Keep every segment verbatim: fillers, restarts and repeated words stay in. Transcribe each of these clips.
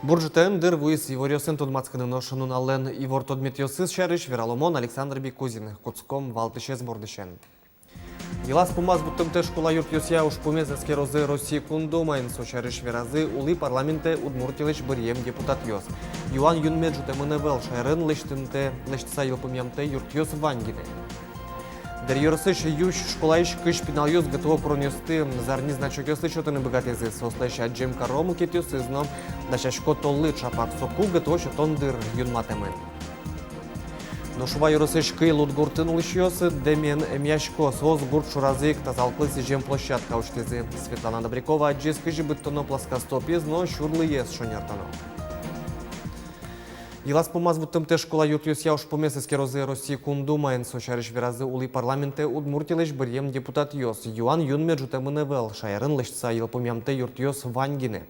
Бур ӝытэн! Дыр вуиз иворъёсын тодматскыны. Нош нуналлэн ивор тодметъёсыз сярысь вералом мон, Александр Бекузин. Кутском валтӥсез бордысен. Йылаз-пумаз вуттымтэ школа юртъёсъя ужпумез эскерозы Россия Кун Думаын. Со сярысь веразы Улӥ Парламентэ Удмуртилэсь быръем депутатъёс. Юан юнме ӝутэмын ӧвӧл, шаерын лэсьтымтэ, лэсьтыса йылпумъямтэ юртъёс вань гинэ. Дэри ёросысь Юсь школаысь кызь пиналъёс ГТО куронъёсты зарни значокъёслы сётыны быгатӥзы. Соослэсь адӟем каро мукетъёсыз но. Дасясько толлы, чапак соку ГТО сётон дыр юнматэмын. Нош Ува ёросысь Кыйлуд гуртын улӥсьёс дэмен эмъясько. Соос гурт шоразы ик тазалыклы сӥзем площадка усьтӥзы. Светлана Добрякова адӟиз, кызьы быдтоно плоскостопиез но сюрлыез шонертоно. Йылаз-пумаз вуттымтэ школа юртъёсъя ужпумез эскерозы Россия Кун Думаын. Со сярысь веразы Улӥ Парламентэ Удмуртилэсь быръем депутатъёс. Юан юнме ӝутэмын ӧвӧл, шаерын лэсьтыса йылпумъямтэ юртъёс вань гинэ.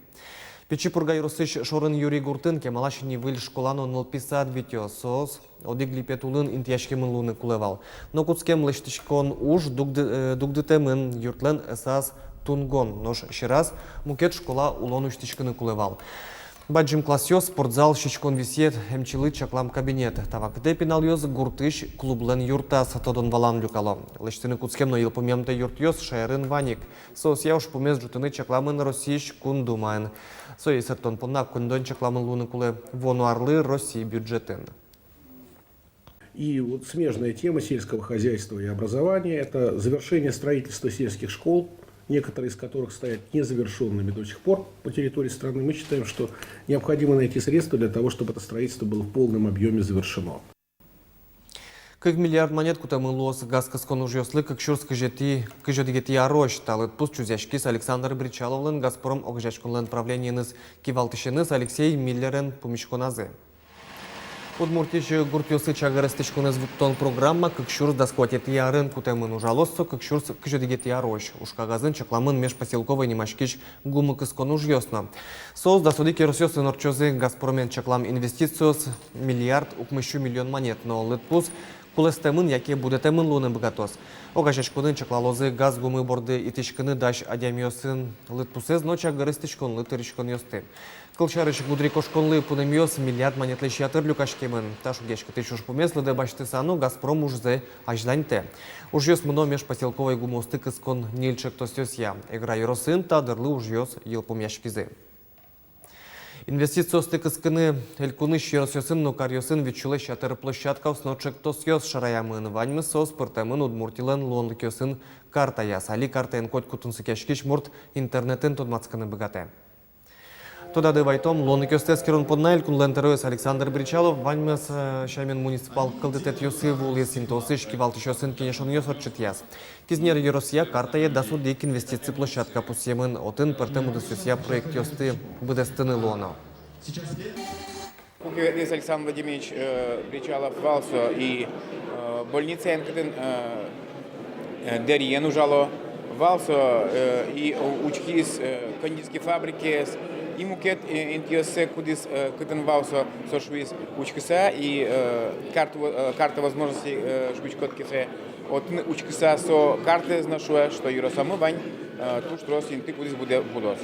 Пичи Пурга ёросысь Шорын Юри гуртын кемалась нивыль школа но нылпи сад витё. Соос одӥг липет улын интыяськемын луыны кулэ вал. Но кутскем лэсьтӥськон уж дугды-, э, дугдытэмын, юртлэн ӧсаз тунгон, нош сьӧраз мукет школа улон усьтӥськыны кулэ вал. Бадӟым классъёс, спортзал, сиськон висъет, эмчилы чаклам кабинет. Та вакытэ пиналъёс гуртысь клублэн юртаз тодон-валан люкало. Лэсьтыны кутскем но йылпумъямтэ юртъёс шаерын вань ик. Соосъя ужпумез ӝутыны чакламын Россиысь Кун Думаын. Сое сэрттон понна коньдон чакламын луыны кулэ вуоно арлы Россия бюджетын. И вот смежная тема сельского хозяйства и образования — это завершение строительства сельских школ, некоторые из которых стоят незавершёнными до сих пор по территории страны. Мы считаем, что необходимо найти средства для того, чтобы это строительство было в полном объёме завершено. Кык миллиард манет кутэмын луоз газ кыскон ужъёслы кык сюрс кызетӥ, кызь одӥгетӥ арозь. Та лыдпус чузъяськиз Александр Бречаловлэн «Газпром» огазеяськонлэн правлениеныз кивалтӥсеныз Алексей Миллерен пумиськоназы. Удмуртиысь гуртъёсы чагыр эстӥськонэз вуттон программа кык сюрс дас куатетӥ арын кутэмын. Ужалоз со кык сюрс кызь одӥгетӥ арозь. Уж кагазын чакламын межпоселковой нимаськись гумы кыскон ужъёс но. Соос дас одӥг ёросъёсын ортчозы. «Газпромен» чаклам инвестициос миллиард укмыссю миллион манет но. Лыдпус кулэстэмын яке будэтэмын луыны быгатоз. Огазеяськонын чаклалозы газ гумы борды итӥськыны дась адямиосын лыдпусэз но чагыр эстӥськонлы тыриськонъёсты. Кылсярысь, гудырикошконлы пунэмъёс миллиард манетлэсь ятыр люкаськемын. Та шугъяськытӥсь ужпумез лыдэ басьтыса но «Газпром» ужзэ азьланьтэ. Ужъёс мыно межпоселковой гумыосты кыскон ньыль ӵектосъёсъя. Эгра ёросын та дырлы ужъёс йылпумъяськизы. Инвестициосты кыскыны элькунысь ёросъёсын но каръёсын вить сюлэсь ятыр площадкаос но ӵектосъёс шараямын. Ваньмыз соос пыртэмын Удмуртилэн луонлыкъёсын картаяз. Али картаен котьку тунсыкъяськись мурт интернетын тодматскыны быгатэ. Тодады вайтом, луонлыкъёсты эскерон понна элькунлэн тӧроез Александр Бречалов ваньмыз, э, сямен муниципал кылдытэтъёсы вуылӥз, интыосысь кивалтӥсьёсын кенешонъёс ортчытъяз. Кизнер ёросъя картае дас одӥг инвестици площадка пусъемын, отын пӧртэм удысъёсъя проектъёсты быдэстыны луоно. Куке ветлӥз Александр Владимирович, э, Бречалов, вал со и, э, больницаен, кытын, э, э, дэриен ужало, вал со, э, и у-, учкиз, э, кондитерской фабрикаез, и мукет, э, интыоссэ, кудӥз, э, кытын вал со, со шуиз, учкыса, и, э, карта во-, э, карта возможностей, э, шуиськод ке, отын учкыса, со картаез но шуэ, что ёросамы вань, э, туж трос инты, кудӥз будэ-, будоз.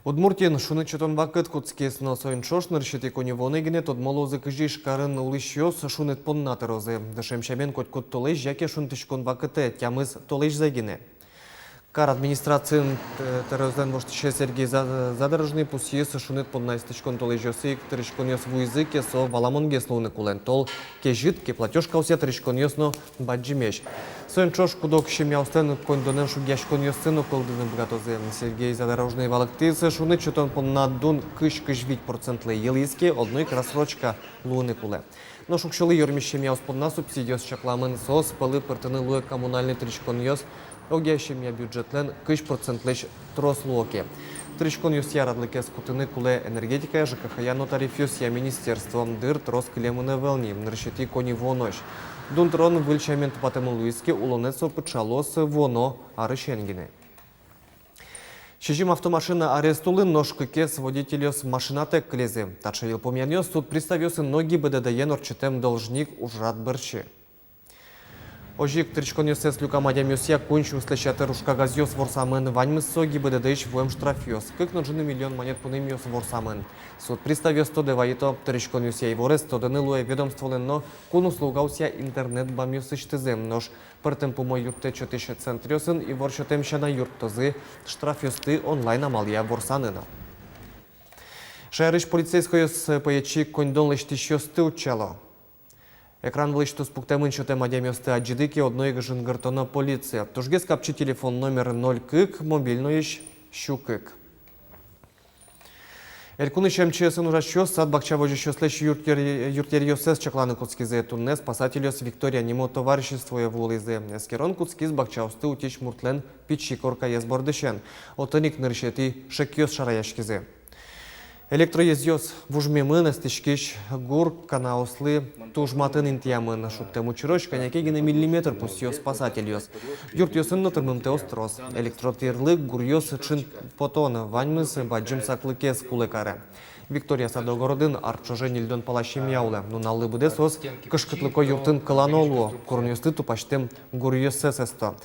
Удмуртиын шуныт сётон вакыт кутскиз, но соин ӵош нырысетӥ коньывуонэ гинэ тодмо луозы, кызьы Ижкарын улӥсьёс шуныт понна тырозы. Дышем сямен, котькуд толэзь яке шунтӥськон вакытэ, тямыс толэзьзэ гинэ. Кар администрациын, э, тӧроезлэн воштӥсе Сергей За-, Задорожный пусйиз, шуныт понна эстӥськон толэзьёсы ик тырӥськонъёс вуизы ке, со валамонгес луыны кулэ. Тол кезьыт ке, платёжкаосъя тырӥськонъёс но бадӟымесь. Соин ӵош куд-ог семьяослэн коньдонэн шугъяськонъёссы но кылдыны быгатозы. Сергей Задорожный валэктӥз, шуныт сётон понна дун кызь-кызь вить процентлы, йылӥз ке, одно ик рассрочка луыны кулэ. Нош уксёлы ёрмись семьяос понна субсидиос чакламын, соос пӧлы пыртыны луэ коммунальной тырӥськонъёс, огъя семья бюджетлэн кызь процентлэсь трос луо ке. Тырӥськонъёсъя радлыкез кутыны кулэ энергетикая, ЖКХ-я но тарифъёсъя министерствоын. Дыр трос кылемын ӧвӧл ни нырысетӥ коньывуонозь. Дун тырон выль сямен тупатэмын луиз ке, улонэз со пыӵалоз вуоно арысен гинэ. Сизьым автомашина арест улын, нош кыкез водительёс машинатэк кылизы. Таӵе йылпумъянъёс суд приставъёсын но ГИБДД-ен ортчытэм должник ужрад бӧрсьы. Озьы ик тырыськонъёссэс люкам адямиосъя куинь сюрслэсь ятыр ужкагазъёс ворсамын, ваньмыз со ГИБДД-ысь вуэм штрафъёс. Кык но ӝыны миллион манет пунэмъёс ворсамын. Суд приставъёс тодэ вайыто: тырыськонъёсъя иворез тодыны луэ ведомстволэн но кун услугаосъя интернет-бамъёсысьтызы. Нош пӧртэм пумо юрттэт сётӥсь центръёсын ивор сётэм сяна юрттозы штрафъёсты онлайн амалъя ворсаны но. Шаерысь полицейскойёс пӧечи коньдон лэсьтӥсьёсты утчало. Экран вылысь туспуктэмын сётэм адямиосты адӟиды ке, одно ик жингыртоно полиция. Тужгес капчи телефон номер ноль кык, мобильноесь сю кык. Элькунысь МЧС-ын ужасьёс сад-бакча возисьёслэсь юртъер-, юртъеръёссэс чакланы кутскизы. Туннэ спасательёс «Виктория» нимо товариществое вуылӥзы. Эскерон кутскиз бакчаосты утись муртлэн пичи коркаез бордысен. Отын ик нырысетӥ шекъёс шараяськизы. Электроезъёс вужмемын, эстӥськись гур канаослы туж матын интыямын. Шудтэм учырозь кӧня ке гинэ миллиметр, пусъё спасательёс. Юртъёсын но тырмымтэос трос. Электротӥрлык, гуръёс, ӵын потон — ваньмыз бадӟым саклыкез кулэ каре. «Виктория» садогородын ар ӵоже ньыльдон пала семья улэ. Нуналлы быдэ соос кышкытлыко юртын кылано луо, куронъёсты тупасьтэм гуръёссэс эсто.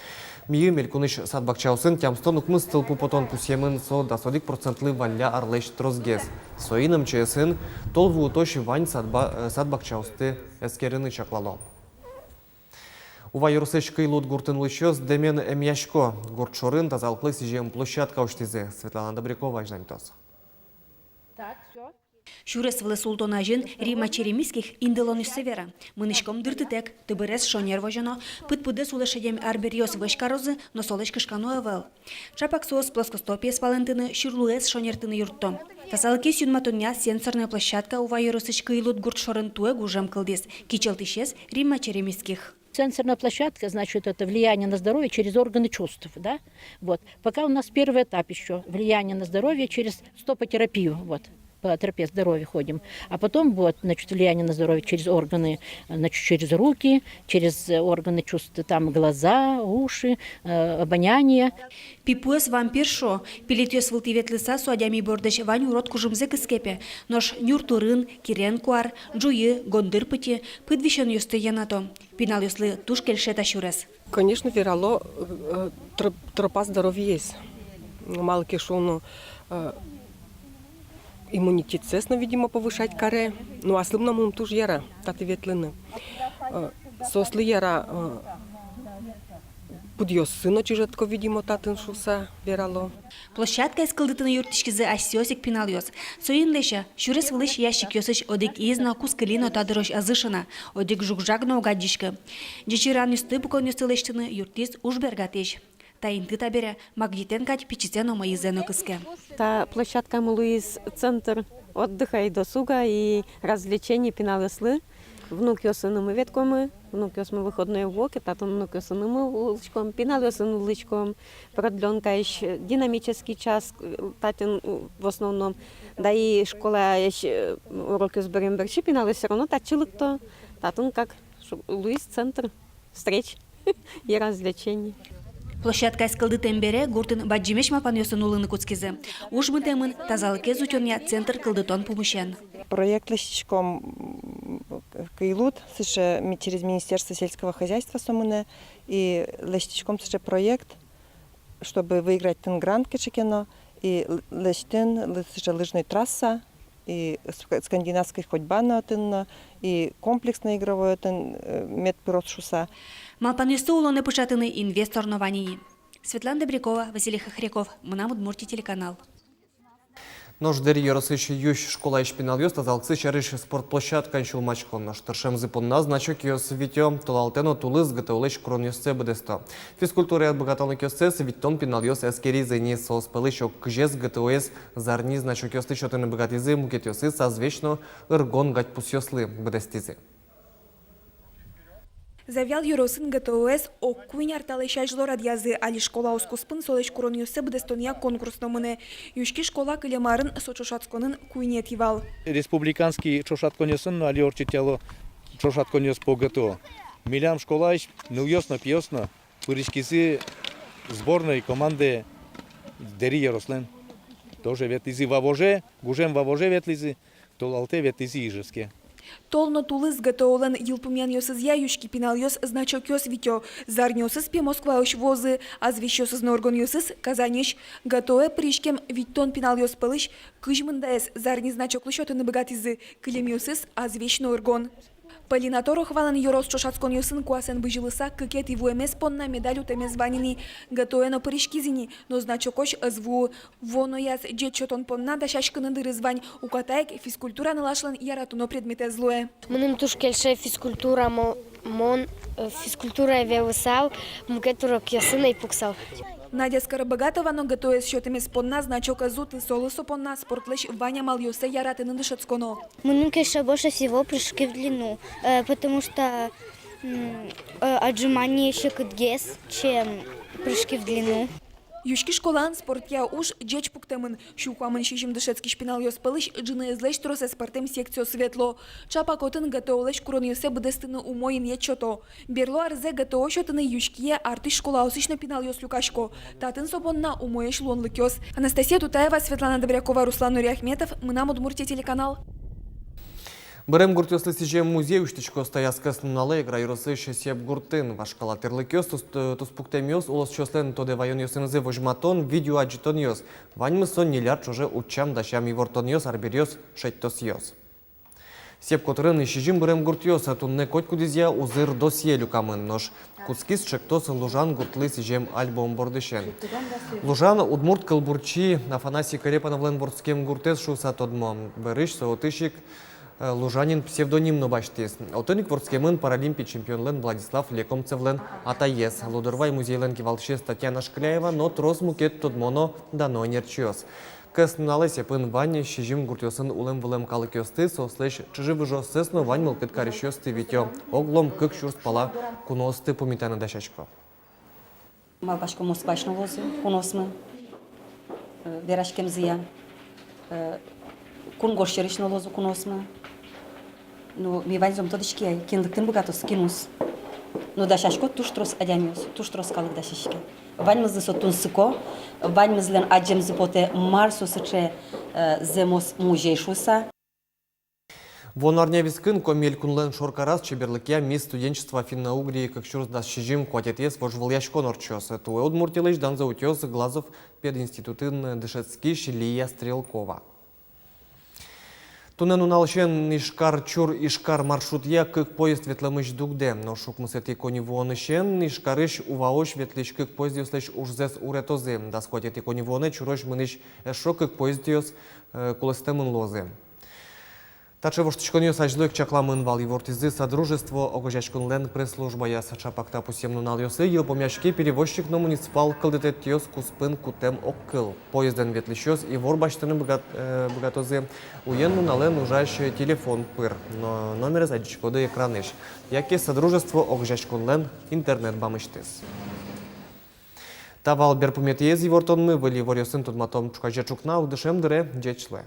Миым элькунысь сад-бакчаосын тямыстон укмыс тылпу потон пусъемын, со дас одӥг процентлы валля арлэсь тросгес. Соин МЧС-ын тол вуытозь вань сад-ба-, э, сад-бакчаосты эскерыны чаклало. Ува ёросысь Кыйлуд гуртын улӥсьёс дэмен эмъясько. Гурт шорын тазалыклы сӥзем площадка усьтӥзы. Светлана Добрякова азьланьтоз. Сюрес вылэ султон азьын Римма Черемисских индылонъёссэ вера: мынӥськом дыртытэк, тыбырез шонер возёно, пыдпудэ сулэ шедем арбериос вӧсь карозы, но солэсь кышкано ӧвӧл. Чапак соос плоскостопиез палэнтыны, сюрлуэз шонертыны юртто. Тазалыкез юнматонъя сенсорной площадка Ува ёросысь Кыйлуд гурт шорын туэ гужем кылдӥз. Кичӧлтӥсез Римма Черемисских. Сенсорная площадка, значит, это влияние на здоровье через органы чувств, да? Вот. Пока у нас первый этап ещё, влияние на здоровье через стопотерапию, вот, по тропе здоровья ходим. А потом, вот, значит, влияние на здоровье через органы, значит, через руки, через, э, органы чувств, там, глаза, уши, э, обоняние. Пипуэз вампир шуо. Пилетъёс вылтӥ ветлыса, со адями бордысь вань урод кужымзэ кыске, пе. Нош нюр турын, кирен куар, ӝуйы, гондыр пытьы пыд висёнъёсты йӧнато. Пиналъёслы туж кельше та сюрес. Конечно, верало, э, тро-, тропа здоровьяез. Малы ке шуоно, э, иммунитетсэс но, видимо, повышать каре. Ну, аслым но мыным туж яра татын ветлыны. Э, соослы яра, э, пыдъёссы но чыжетско, видимо, татын шуыса верало. Площадкаез кылдытыны юрттӥськизы асьсэос ик пиналъёс. Соин, лэся, сюрес вылысь ящикъёсысь одӥгез но кускылӥ но та дырозь ӧз ышы на, одӥг жуг-жаг но уг адӟиськы. Ӟечыранъёсты, пуконъёсты лэсьтыны юрттӥз уж бергатӥсь. Та инты табере Магнитэн кадь пичизэ но, мӧйызэ но кыске. Та площадкамы луиз центр отдыха и досуга и развлечений пиналъёслы. Внукъёсынымы ветлӥськомы, внукъёсмы выходной вуо ке, татын внукъёсынымы улӥськом, пиналъёсын улӥськом. Продлёнкаысь динамический час, э, татын, э, в основном. Да и школаысь, э, урокъёс бырем бере пиналъёс всё равно татчы лыкто. Татын как шу-, луиз центр встреч и развлечений. Площадкаез кылдытэм бере гуртын бадӟымесь малпанъёсын улыны кутскизы. Уж мытэмын тазалыкез утёнъя центр кылдытон пумысен. Проект лэсьтӥськом, м, Кыйлуд, сыӵе ми-, через Министерство сельского хозяйства со мынэ, и лэсьтӥськом сыӵе проект, чтобы выиграть тын грант кыӵе ке но, и л-, лэсьтыны лы-, сыӵе лыжной трасса, и ск-, скандинавской ходьба но отын но, и комплексной игровой отын, э, мед пыроз шуыса. Малпанъёсты улонэ пыӵатыны инвестор но вань ини. Светлана Добрякова, Василий Хохряков, «Мынам Удмуртие» телеканал. Нош Дэри ёросысь Юсь школаысь пиналъёс тазалыксы сярысь спортплощадкаын сюлмасько. Нош тыршемзы понна значокъёс витё. Толалтэ но тулыс ГТО-лэсь куронъёссэ быдэсто. Физкультурая быгатонлыкъёссэс витьтон пиналъёс эскеризы ини. Соос пӧлысь ог кызез ГТО-ез зарни значокъёсты сётыны быгатӥзы, мукетъёсыз азвесь но ыргон гадьпусъёслы быдэстӥзы. Завьял ёросын ГТО-эз ог куинь ар талэсь азьло радъязы. Али школаос куспын солэсь куронъёссэ быдэстонъя конкурс но мынэ. Юськи школа кылем арын со ӵошатсконын куинетӥ вал. Республиканский ӵошатсконъёсын но али ортчытъяло ӵошатсконъёс по ГТО. Милям школаысь нылъёс но, пиос но пыриськизы сборной командае Дэри ёрослэн. Тоже ветлӥзы Вавоже, гужем Вавоже ветлӥзы, толалтэ ветлӥзы Ижевске. Тол но тулыс ГТО-лэн йылпумъянъёсызъя юськи пиналъёс значокъёс витё. Зарниосыз, пе, Москваысь вуозы, азвесьёсыз но ӧргонъёсыз — Казаньысь. ГТО-е пыриськем витьтон пиналъёс пӧлысь кызь мындаез зарни значоклы сётыны быгатӥзы, кылемъёсыз — азвесь но ӧргон. Полина Тороховалэн ёрос ӵошатсконъёсын куасэн бызьылыса кыкетӥ вуэмез понна медаль утэмез вань ини. ГТО-е но пыриськиз ини, но значокозь ӧз вуы. Вуонояз ӟеч сётон понна дасяськыны дырыз вань, уката ик физкультура нылашлэн яратоно предметэз луэ. Мыным туж кельше физкультура, мо-, мон, э, физкультурае ветлысал, мукет урокъёсын ӧй пуксал. Надя Скоробогатова но ГТО-ез сётэмез понна значок ӧз уты, солы со понна спортлэсь вань амалъёссэ яратыны дышетсконо. Мыным кельше больше всего прыжки в длину, э, потому что, м, э, отжимание секытгес, чем прыжки в длину. Юськи школаын спортъя уж ӟеч пуктэмын. Сю куамын сизьым дышетскись пиналъёс пӧлысь ӝыныезлэсь тросэз пӧртэм секциосы ветло. Чапак отын ГТО-лэсь куронъёссэ быдэстыны умой инъет сёто. Берло арзэ ГТО сётыны Юськие артысь школаосысь но пиналъёс люкасько. Татын со понна умоесь луонлыкъёс. Анастасия Тутаева, Светлана Добрякова, Руслан Нуриахметов, «Мынам Удмуртие» телеканал. Бырем гуртъёслы сӥзем музей усьтӥськоз таяз кӧснуналэ Эгра ёросысь Сеп гуртын. Вашкала тӥрлыкъёс, тус-, туспуктэмъёс, улосчиослэн тодэ ваёнъёсынызы возьматон, видео адӟытонъёс. Ваньмыз со ньыль ар ӵоже утчам-дасям ивортонъёс, арбериос, шедьтосъёс. Сеп котырын сизьым бырем гуртъёс, а туннэ котькудӥзъя узыр досье люкамын. Нош кутскиз чектос Лужан гуртлы сӥзем альбом бордысен. Лужан удмурт кылбурчи Афанасий Корепановлэн вордскем гуртэз шуыса тодмо. Бӧрысь со отысь ик, э, Лужанин псевдоним но басьтӥз. Отын ик вордскемын Паралимпи чемпионлэн Владислав Лекомцевлэн атаез, Лудорвай музейлэн кивалтӥсез Татьяна Шкляева но трос мукет тодмо но дано ӧнерчиос. Кӧснуналэ Сепын вань сизьым гуртъёсын улэм-вылэм калыкъёсты, соослэсь чыжы-выжыоссэс но вань мылкыд карисьёсты витё. Оглом кык сюрс пала куноосты пумитаны дасясько. Малпасько, Москваысь но луозы куноосмы, э, вераськемзыя, э, кунгож сьӧрысь но луозы куноосмы. Ну, ми ваньзэ ум тодӥське ай, кин лыктыны быгатоз, кин уз. Ну, дасясько туж трос адямиос, туж трос калык дасяське. Ваньмызлы со тунсыко, ваньмызлэн адӟемзы потэ, мар со сыӵе, э, зэмос музей шуыса. Вуон арня вискын Коми элькунлэн шоркараз чеберлыкъя «Мисс студенчества Финно-Угрии кык сюрс дас сизьым» куатетӥез вожвылъяськон ортчоз. Туэ Удмуртилэсь данзэ утёз Глазов пединститутын дышетскись Лия Стрелкова. Туннэ нуналысен Ижкар — Чур — Ижкар маршрутъя кык поезд ветлэмысь дугдэ. Нош укмысэтӥ коньывуонысен Ижкарысь Уваозь ветлӥсь кык поездъёслэсь ужзэс уретозы. Дас куатетӥ коньывуонэ Чурозь мынӥсь эшшо кык поездъёс, э, кулэстэмын луозы. Таӵе воштӥськонъёс азьло ик чакламын вал, ивортӥзы Содружество огазеяськонлэн пресс-службаяз. Чапак та пусъем нуналъёсы йылпумъяське перевозчик но муниципал кылдытэтъёс куспын кутэм огкыл. Поездэн ветлӥсьёс ивор басьтыны быгат-, э, быгатозы уен-нуналэн ужась телефон пыр, но номерез адӟиськоды экранысь, яке Содружество огазеяськонлэн интернет бамысьтыз. Та вал берпуметӥез ивортонмы. Выль иворъёсын тодматом ӵуказе ӵукна, ук дышем дыре. Ӟеч луэ.